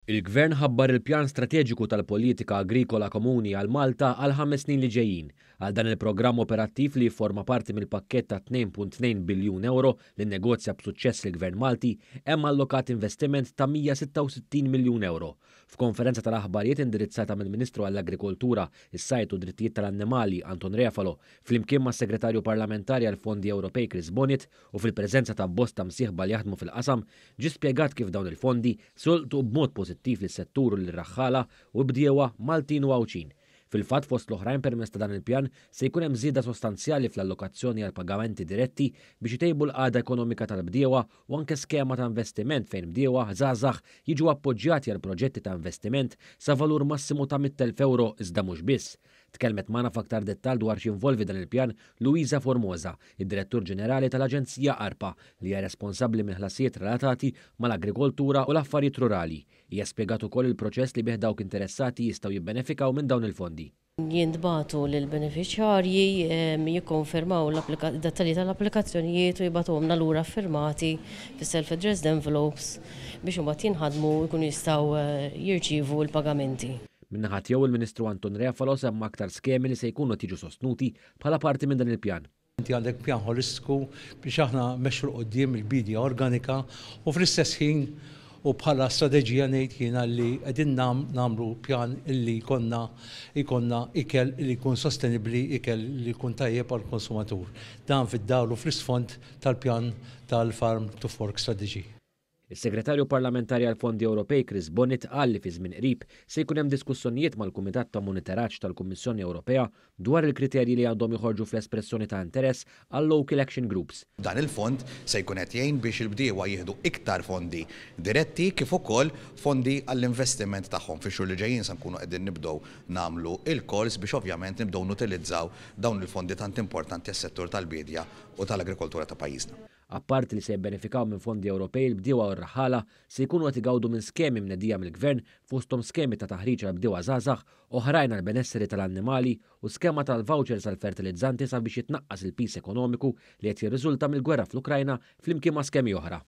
Il-Gvern ħabbar il-Pjan Strateġiku tal-Politika Agrikola Komuni għal Malta għall-ħames snin li ġejjin. Għal dan il-programm operattiv li jifforma parti mill-pakkett ta' 2.2 biljun ewro li nnegozja b'suċċess il-Gvern Malti, hemm allokat investiment ta' 166 miljun ewro. F'konferenza tal-aħbarijiet indirizzata mill-Ministru għall-Agrikoltura, is-Sajd u d-Drittijiet tal-Annimali, Anton Refalo, flimkien mas-Segretarju Parlamentari għall-Fondi Ewropej Chris Bonniet u fil-preżenza ta' bosta msieħba li jaħdmu fil-qasam, ġie spjegat kif dawn il-fondi se jolqtu b'mod pożittiv lis-settur u lir-raħħala u bdiewa Maltin u Għawdxin. Fil-fatt, fost l-oħrajn permezz ta' dan il-pjan se jkun hemm żieda sostanzjali fl-allokazzjoni għal pagamenti diretti biex itejbu l-qagħda ekonomika tal-bdiewa u anke skema ta' investiment fejn bdiewa żgħażagħ jiġu appoġġjati għal proġetti ta' investiment sa valur massimu ta' 100,000 ewro iżda mhux biss. Tkellmet magħna f'aktar dettall dwar x'jinvolvi dan il-pjan Luisa Formosa, id-Direttur Ġenerali tal-Aġenzija ARPA, li hija responsabbli mill-ħlasijiet relatati mal-agrikoltura u l-affarijiet rurali. Hija spjegat ukoll il-proċess li bih dawk interessati jistgħu jibbenefikaw minn dawn il-fondi. Jintbagħtu lill-benefiċjarji, jikkonfermaw d-dettalji tal-applikazzjonijiet u jibagħtuhomlna lura ffirmati fi self-addressed envelopes biex imbagħad jinħadmu u jkunu jistgħu jirċievu l-pagamenti. Min-naħa tiegħu il-Ministru Anton Refalo semma aktar skemi li se jkunu qed jiġu sostnuti bħala parti minn dan il-pjan. Inti għandek pjan ħolistiku biex aħna mmexxu 'l quddiem il-biedja organika u fl-istess ħin u bħala strateġija ngħid jiena li qegħdin nagħmlu pjan illi jkollna jkollna ikel li jkun sostenibbli, ikel li jkun tajjeb għall-konsumatur. Dan fid-dawl u fl-isfond tal-pjan tal-Farm to Fork Strategy. Is-Segretarju Parlamentari għall-Fondi Ewropej Chris Bonnitt qal li fi żmien qrib se jkun hemm diskussjonijiet mal-Kumitat ta' Monitoraġġ tal-Kummissjoni Ewropea dwar il-kriterji li għandhom joħorġu fl-espressjoni ta' interess għal-Local Action Groups. Dan il-fond se jkun qed jgħin biex il-bdiewa jieħdu iktar fondi diretti kif ukoll fondi għall-investiment tagħhom. Fix-xhur li ġejjin se nkunu qegħdin nibdew nagħmlu l-calls biex ovvjament nibdew nutilizzaw dawn il-fondi tant importanti għas-settur tal-biedja u tal-agrikoltura ta' pajjiżna. Apparti li se jibbenefikaw minn fondi Ewropej il-bdiewa u r-raħħala se jkunu qed igawdu minn skemi mnedija mill-Gvern fosthom skemi ta' taħriġ għal bdiewa żgħażagħ, oħrajn għall-benesseri tal-annimali u skema tal-vouchers għall-fertilizzanti sabiex jitnaqqas il-piż ekonomiku li qed jirriżulta mill-gwerra fl-Ukrajna flimkien ma' skemi oħra.